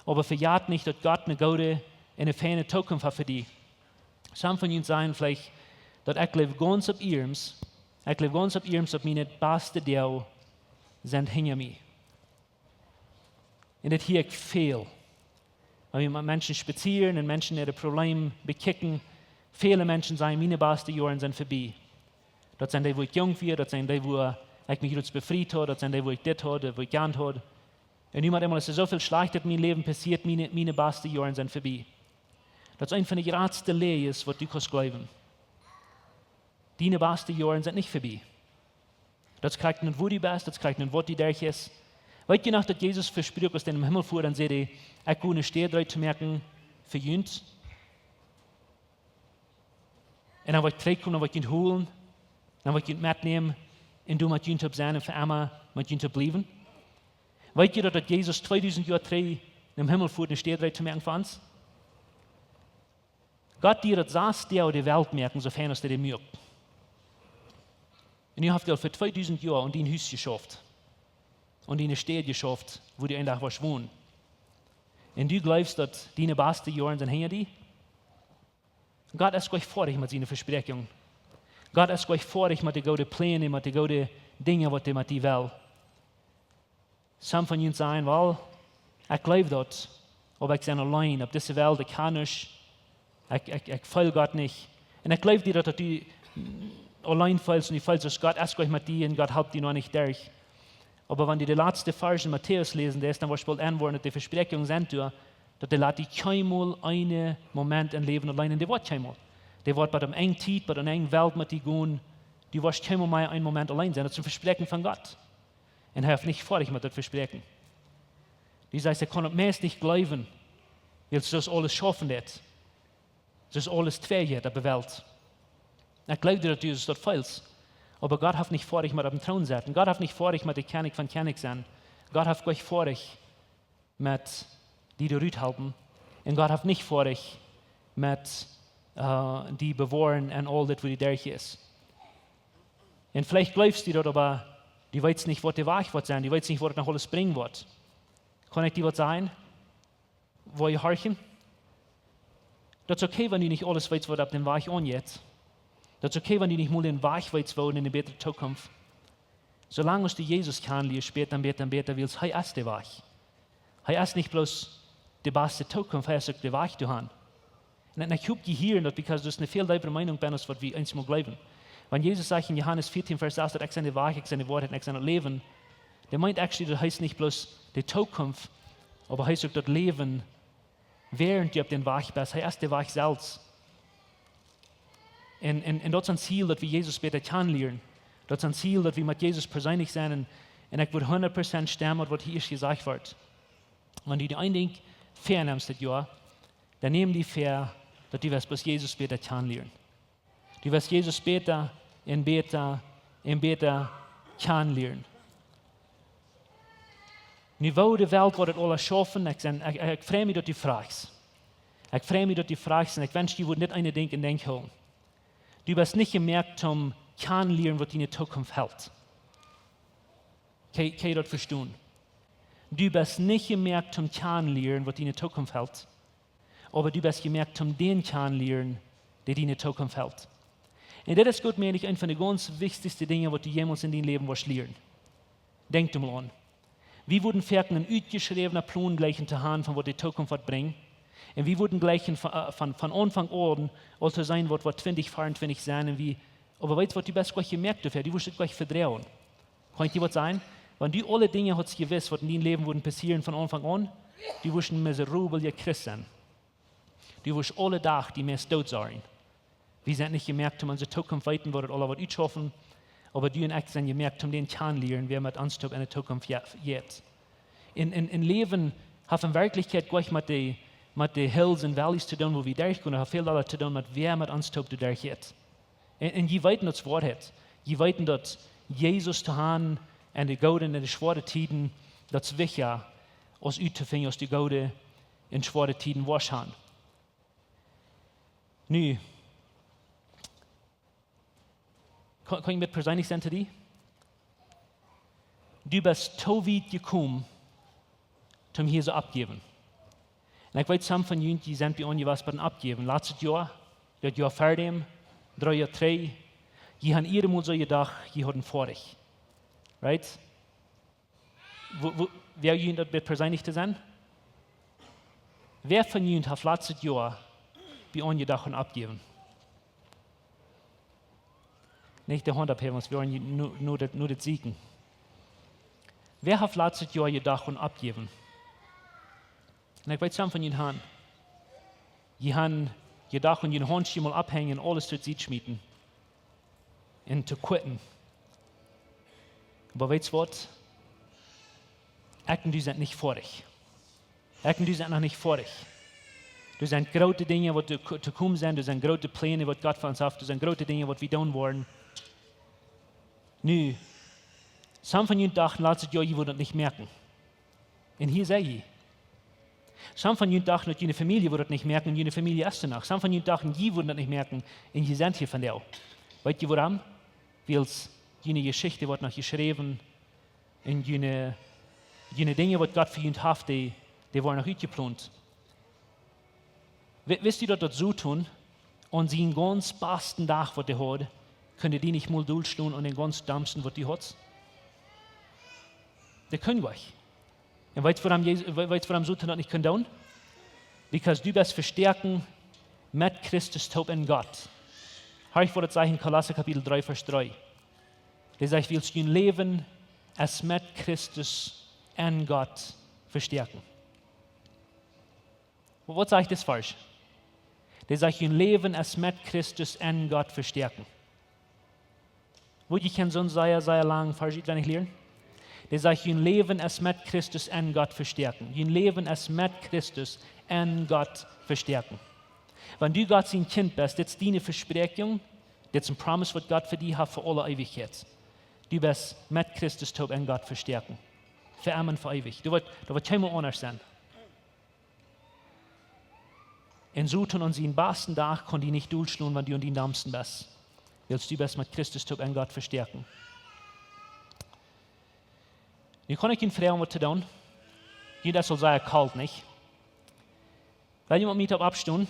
Oba vejät nich, daut Gott eene goode un eene feine Tookunft haft fa die. Some von junt sajen veleicht, daut: Ekj jleew gaunz opp iernst, ekj jleew gaunz opp iernst, daut miene baste Doag sent hinja mie. Un daut hia ekj väl. Wan wie met Menschen spazieren un Menschen äare Problemen bekjikjen, väle Menschen sajen: Miene baste Joaren sent verbie. Daut sent dee, wua ekj junk wia, daut sent dee, wua ekj mie jrods befriet haud, daut sent dee, wua ekj dit haud, wua ekj jant haud. Un nu met eemol es soo väl Schlajchtet en mien Läwen passieet, miene, miene baste Joaren sent verbie. Daut es eent von de jratste Läajes, waut du kaust jleewen. Diene baste Joaren sent nich verbie. Daut es krakjt nu, wua du best, daut es krakjt nu, waut du derchjeist. Weet jie noch, daut Jesus vesprakjt, aus hee en dän Himmel fua, dan säd hee: Ekj go eene Städ reed to moaken fa junt. Un dan woa ekj trigjkomen, dan woa ekj junt holen, dan woa ekj junt metnämen, un doa met junt toop sennen un fa emma met junt toop bliewen. Weet jie daut, daut Jesus tweedusent Joa trigj en dän Himmel fua, eene Städ reed to moaken fa ons? Gott deed daut sas Doag de Welt moaken, soo fein aus hee dee muak. Un nu haft hee aul fa tweedusent Joa aun dien Hus jeschauft. Aun diene Städ jeschauft, wua du een Dach woascht wonen. Un du jleefst, daut diene baste Joaren sent hinja die? Gott es goanich foadich met siene Vespräakjungen. Gott es goanich foadich met de goode Pläne, met de goode Dinja, waut hee met die well. Some von junt sajen: Well, ekj jleew daut, oba ekj sie auleen opp dise Welt, ekj kaun nich, ekj, ekj, ekj feel Gott nich. Un ekj jleew die, daut, daut du auleen feelst un du feelst, daut Gott es goanich met die un Gott halpt die noch nich derch. Oba wan du de latste Varsch en Matäus läsen deist, dan woascht du boolt enwoaren, daut de Vespräakjungen sent doa, daut hee lat die kjeenmol een Moment em Läwen auleen, un dee woat kjeenmol. Dee woat bie de enj Tiet, bie de enj Welt met die gonen. Du woascht kjeenmol mea een Moment auleen sennen. Daut es een Vespräakjen von Gott. Un hee es nich foadich met daut Vespräakjen. Du sajchst: Ekj kaun daut meist nich jleewen, wiels soo es aules schaufen deed. Soo es aules twei hia opp de Welt. Ekj jleew die, daut du daut feelst. Oba Gott es nich foadich met opp dän Troon setten. Gott es nich foadich met de Kjennich von Kjennichs sennen. Gott es goanich foadich met die doa rut halpen. Un Gott es nich foadich met, äh, die bewoaren en aul dit, wua du derch jeist. Un veleicht jleefst du daut, oba du weetst nich, waut de Wajch woat sennen. Du weetst nich, waut et noch aules brinjen woat. Kaun ekj die waut sajen? Woa jie horchen? Daut es okay, wan du nich aules weetst, waut opp dän Wajch aunjeit. Daut es okay, wan du nich mol dän Wajch weetst, woo en eene bätre Tookunft. Soo lang aus du Jesus kjanen lieescht, bäta un bäta un bäta, wiels hee es de Wajch. Hee es nich bloos de baste Tookunft, hee es uk de Wajch doahan. Un, un ekj hop, jie hieren daut, because daut es eene väl deepere Meenunk bie ons, waut wie eensmol jleewen. Wan Jesus sajcht en Johanes vieetieen, Varsch sas, daut: Ekj sie de Wajch, ekj sie de Woarheit un ekj sie daut Läwen, dee meent actually, daut hee es nich bloos de Tookunft, oba hee es uk daut Läwen, wäarent du opp dän Wajch best. Hee es de Wajch selfst. Un, un, un daut es een Ziel, daut wie Jesus bäta kjanen lieren. Daut es een Ziel, daut wie met Jesus perseenlich sennen. Un, un ekj wudd hundat Prozent stemmen met waut hia ieescht jesajcht wort. Wan du die een Dinkj väanemst dit Joa, dan nem die väa, daut du woascht bloos Jesus bäta kjanen lieren. Du woascht Jesus bäta un bäta un bäta kjanen lieren. Nu, woo de Welt woat et aules schaufen, ekj sie, ekj, ekj frei mie, daut du froagst. Ekj frei mie, daut du froagst, un ekj wensch, du wurscht dit eene Dinkj en Denkj hoolen. Du best nich jemoakt toom kjanen lieren, waut diene Tookunft helt. Kaust, kaust du daut vestonen? Du best nich jemoakt toom kjanen lieren, waut diene Tookunft helt, oba du best jemoakt toom dän kjanen lieren, dee diene Tookunft helt. Un dit es, jleew ekj, eent von de gaunz wichtichste Dinja, waut du jemols en dien Läwen woascht lieren. Denkj doa mol aun. Wie wudden foaken een utjeschräwna Plon jlikjen to haben von waut de Tookunft woat brinjen. Un wie wudden jlikjen von, äh, von, von Aunfank aun aul to seenen, waut woat twintich veeauntwintich sennen. Un wie, oba weetst waut, du best jlikj jemoakt doafäa, du woascht et jlikj vedroagen. Kaun ekj die waut sajen? Wan du aule Dinja haudst jewist, waut en dien Läwen wudden passieren von Aunfank aun, du wurscht een miserabla Christ sennen. Du wurscht aule Dach die meist doot sennen. Wie sent nich jemoakt toom onse Tookunft weeten, waut et aula woat utschaufen. Oba du un ekj sent jemoakt toom dän kjanen lieren, wäa met ons toop enne Tookunft je-, jeit. En, en, en Läwen haft en Werkjlichkjeit jlikj met de, met de Hills un Valleys to doonen, wua wie derchgonen, haft väl doamet to doonen, met wäa met ons toop doa derchjeit. Un, un jie weeten, daut es Woarheit. Jie weeten, daut Jesus to haben en de goode un en de schwoare Tieden, daut es wichtja, aus uttofinjen, aus de goode un schwoare Tieden woascht haben. Nu, kaun, kaun ekj een bät perseenlich sennen to die? Du best too wiet jekomen, toom hia soo oppjäwen. Un ekj weet, some von junt, jie sent bie aunjewast bie een Oppjäwen. Latstet Joa, daut Joa ver däm, dree Joa trigj, jie haben jiedet Mol soo jedocht, jie hauden foadich. Right? Woo, woo, wäa junt daut bät perseenlich to sennen? Wäa von junt haft latstet Joa bie aunjedocht oppjäwen? Nich de Haunt opphäwen, wiels wie woaren nu, nu daut, nu daut sieekjen. Wäa haft latstet Joa jedocht oppjäwen? Un ekj weet, some von junt haben. Jie haben jedocht, june Haunt mol opphenjen, aules to Sied schmieten. Un to quitten. Oba weetst waut? Ekj un du sent nich foadich. Ekj un du sent noch nich foadich. Doa sent groote Dinja, waut to, to komen sent. Doa sent groote Pläne, waut Gott fa ons haft. Doa sent groote Dinja, waut wie doonen woaren. Nu, some von junt dochten latstet Joa, jie wudden daut nich moakjen. Un hia sie jie. Some von junt dochten, daut june Famielje wudd daut nich moakjen, un june Famielje es doa noch. Some von junt dochten, jie wudden daut nich moakjen, un jie sent hia vondoag. Weet jie wuarom? Wiels june Jeschicht woat noch jeschräwen, un june, june Dinja, waut Gott fa junt haft, dee, dee woaren noch utjeplont. Wi-, weetst du, daut daut Soton aun sienen gaunz basten Dach, waut hee haud, kunn dee nich mol dol stonen aun dän gaunz dommsten, waut du haudst? Dee kunn nich. Un weetst wuarom Jesus, we-, weetst wuarom Soton daut nich kunn doonen? Because du best vestoaken met Christus toop en Gott. Horch, waut et sajcht en Kolossa Kapitel dree, Varsch dree. Dee sajcht, wiels jun Läwen es met Christus en Gott vestoaken. Waut sajcht dis Varsch? Dee sajcht, jun Läwen es met Christus en Gott vestoaken. Wudd jie kjennen soon sea, sea lang Varsch utwendich lieren? Dee sajcht, jun Läwen es met Christus en Gott vestoaken. Jun Läwen es met Christus en Gott vestoaken. Wan du Gott sien Kjint best, dit es diene Vespräakjunk, dit es een Promise, waut Gott fa die haft fa aule Eewichkjeit. Du best met Christus toop en Gott vestoaken. Fa emma un fa eewich. Daut woat, daut woat kjeenmol aundasch sennen. Un Soton aun sienen basten Dach kaun die nich dol stonen, wan du aun dien dommsten best. Wiels du best met Christus toop en Gott vestoaken. Nu kaun ekj junt froagen, waut to doonen. Jie, daut saul sea kolt, nich? Well jie met mie toop oppstonen?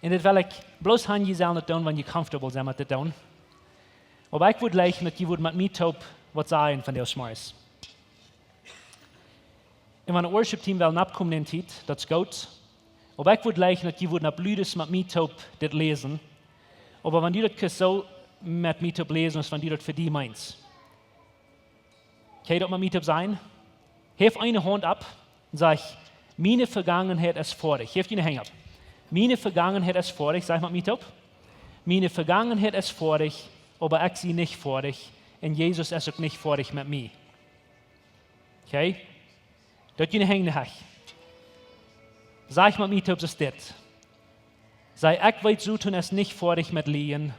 Un dit well ekj bloos han, jie sellen daut doonen, wan jie comfortable sent met dit doonen. Oba ekj wudd jleichen, daut jie wudden met mie toop waut sajen von dis Morjes. Un wan daut Worship Team well nopp komen en Tiet, daut es goot. Oba ekj wudd jleichen, daut jie wudden opp ludes met mie toop dit läsen. Oba wan du daut kust soo met mie toop läsen, aus wan du daut fa die meenst. Kaun jie daut met mie toop sajen? Heft eene Haunt opp un sajcht: "Miene Vegangenheit es foadich." Heft eene Haunt opp. "Miene Vegangenheit es foadich", sajcht met mie toop. "Miene Vegangenheit es foadich, oba ekj sie nich foadich. Un Jesus es uk nich foadich met mie." Okay? Daut jie eene Haunt haben. Sajcht met mie toop, es dit. Saj: "Ekj weet, Soton es nich foadich met lieejen,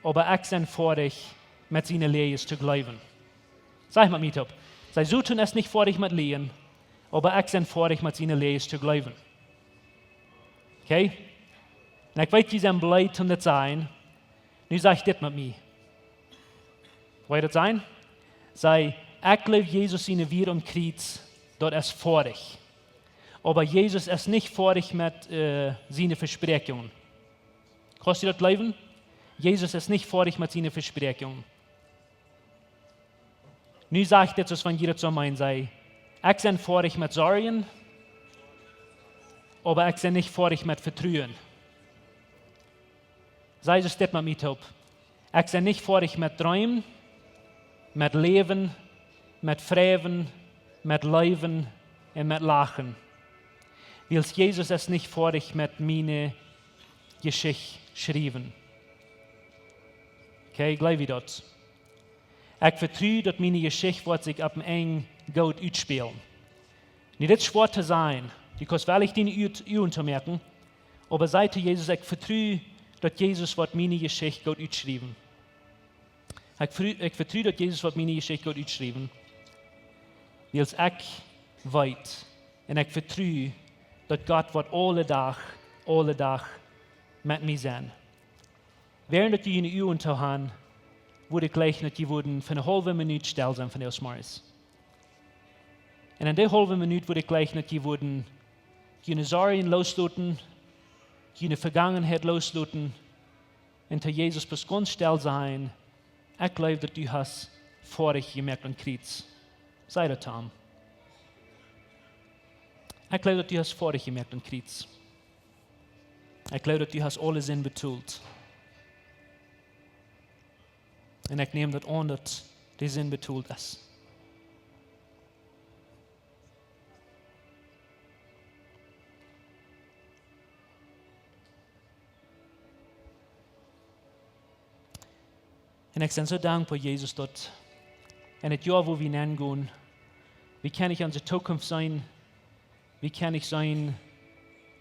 oba ekj sie foadich met siene Läajes to jleewen." Sajcht met mie toop. Saj: "Soton es nich foadich met lieejen, oba ekj sie foadich met siene Läajes to jleewen." Okay? Un ekj weet, jie sent blied om dit to sajen. Nu saj dit met mie. Woa jie daut sajen? Saj: Ekj jleew Jesus siene Wieed aum Kjriez, daut es foadich. Oba Jesus es nich foadich met, äh, siene Vespräakjungen. Kaust du daut jleewen? Jesus es nich foadich met siene Vespräakjungen. Nu saj ekj dit soo aus wan jie daut soo meenen, saj: Ekj sie foadich met Sorjen, oba ekj sie nich foadich met Vetruen. Saj Jesus dit met mie toop: Ekj sie nich foadich met dreemen, met läwen, met freiwen, met leewen un met lachen. Wiels Jesus es nich foadich met miene Jeschicht schriewen. Okay, jleew jie daut? Ekj vetru daut miene Jeschicht woat sikj opp een Enj goot utspälen. Nu, dit es schwoa to sajen, because well ekj diene Uagen toomoaken, oba saj to Jesus: Ekj vetru daut Jesus woat miene Jeschicht goot utschriewen. Ekj vetru, ekj vetru daut Jesus woat miene Jeschicht goot utschriewen. Wiels ekj weet un ekj vetru daut Gott woat aule Dach, aule Dach met mie sennen. Wäarent daut jie june Uagen too han, wudd ekj jleichen daut jie wudden fa eene haulwe Minut stell sennen vondoag zemorjes. Un en dee haulwe Minut wudd ekj jleichen daut jie wudden june Sorjen loosloten, june Vegangenheit loosloten, un to Jesus bloos gaunz stell sajen: Ekj jleew daut du hast foadich jemoakt aum Kjriez. Saj daut to am. Ekj jleew daut du hast foadich jemoakt aum Kjriez. Ekj jleew daut du hast aule Sind betolt. Un ekj näm daut aun daut de Sind betolt es. Un ekj sie soo dankboa, Jesus, daut en dit Joa, wua wie nengonen, wie kjennen nich onse Zukunft seenen, wie kjennen nich seenen,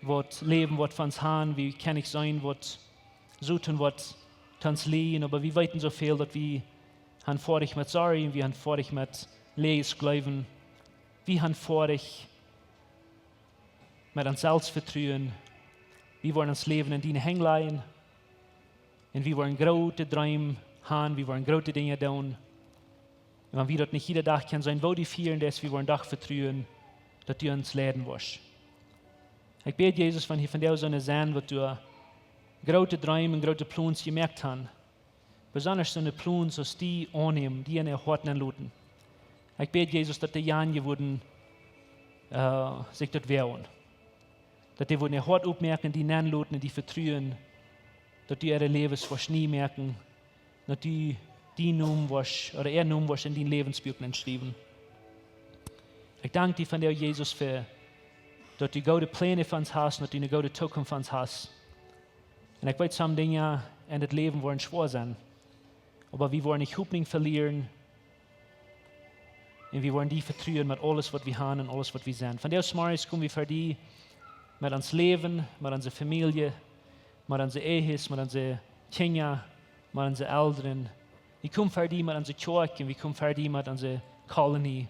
waut Läwen woat von ons han, wie kjennen nich seenen, waut Soton woat to ons lieejen, oba wie weeten soo väl, daut wie han foadich met Sorjen, wie han foadich met läajet Jleewen, wie han foadich met ons Selfstvetruen. Wie woaren ons Läwen en diene Henj lajen. Un wie woaren groote Dreem han, wie woaren groote Dinja doonen. Un wan wie daut nich jieda Dach kjennen seenen, woo dee fieren, daut wie woaren doch vetruen, daut du ons leiden woascht. Ekj bäd, Jesus, wan hia vondoag soone sent, waut doa groote Dreem un groote Plons jemoakt han, besonda soone Plons aus die aunnämen, die en äa Hoat nenloten. Ekj bäd, Jesus, daut dee jane wudden, äh, sikj daut woagen. Daut dee wudden äa Hoat opmoaken, die nenloten, die vetruen, daut du äare Läwes woascht nie moaken, daut du dien Nomen woascht, ooda äa Nomen woascht en dien Läwensbuak nenschriewen. Ekj dank die vondoag, Jesus, fa daut du goode Pläne fa ons hast, daut du eene goode Zukunft fa ons hast. Un ekj weet, sommje Dinja en dit Läwen woaren schwoa sennen. Oba wie woaren nich Hopninj velieren. Un wie woaren die vetruen met aules, waut wie han un aules, waut wie sent. Vondoag zemorjes komen wie ver die met ons Läwen, met onse Famielje, met onse Ehes, met onse Kjinja, met onse Elren. Wie komen ver die met onse Kjoakj un wie komen ver die met onse Kolonie.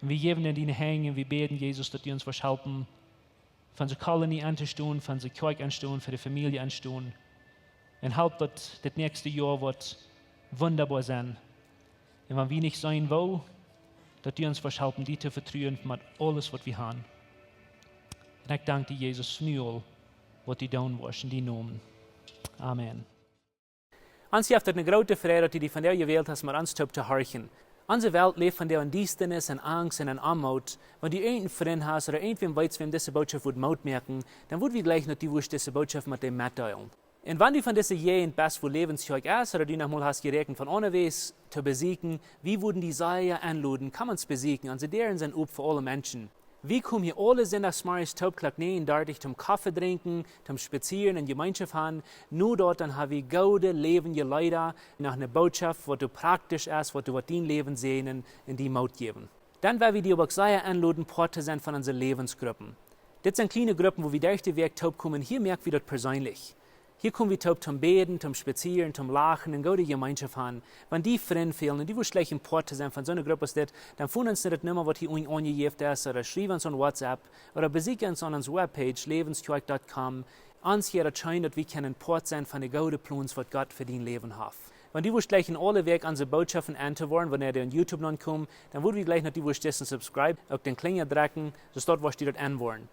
Un wie jäwen en diene Henj un wie bäden, Jesus, daut du ons woascht halpen, fa onse Kolonie entostonen, fa onse Kjoakj entostonen, fa de Famielje entostonen. Un halp, daut dit näakjste Joa woat wundaboa sennen. Un wan wie nich seenen, woo, daut du ons woascht halpen, die to vetruen met aules, waut wie han. Un ekj dank die, Jesus, nu aul, waut du doonen woascht en dienen Nomen. Amen. Ons jeft et eene groote Freid, daut du die vondoag jewält hast, met ons toop to horchen. Onse Welt läft vondoag en Diestanis, en Angst un en Oamoot. Wan du irjenteenen Frint hast ooda irjentwäm weetst, wäm dise Norecht wudd Moot moaken, dan wudd wie jleichen, daut du wurscht dise Norecht met däm metdeelen. Un wan du von dise Jäajent best, wua Läwens Kjoakj es, ooda du noch mol hast jeräakjent von aundawäajes to besieekjen, wie wudden die sea enloden, komm ons besieekjen, onse Däaren sent op fa aule Menschen. Wie komen hia aule Sindach zemorjes toop Klock näajen dartich toom Koffe drinkjen, toom spazieren un Jemeenschoft han. No daut dan ha wie goode, läwendje Leeda, noch eene Norecht, waut doa praktisch es, waut doa woat dien Läwen säajnen un die Moot jäwen. Dan well wie die uk sea enloden, Poat to sennen von onse Läwensgruppen. Dit sent kjliene Gruppen, wua wie derch de Wäakj toop komen. Hia moak wie daut perseenlich. Hia kom wie toop toom bäden, toom spazieren, toom lachen un goode Jemeenschoft han. Wan die Frind fälen un du wurscht jleichen Poat to sennen von soone Grupp aus dit, dan foon ons no de Numma, waut hia unjen aunjejäft es, ooda schriew ons aun WhatsApp, ooda besieekj ons aun onse Webpage, läwenskjoakj dot com, Ons hia daut scheen, daut wie kjennen Poat sennen von de goode Plons, waut Gott fa dien Läwen haft. Wan du wurscht jleichen aule Wäakj onse Bootschoften en to woaren, wanea dee en YouTube nopp komen, dan wudd wie jleichen, daut du wurscht dissen subscribe, uk dän Klinja drekjen, soo daut wurscht du daut en woaren.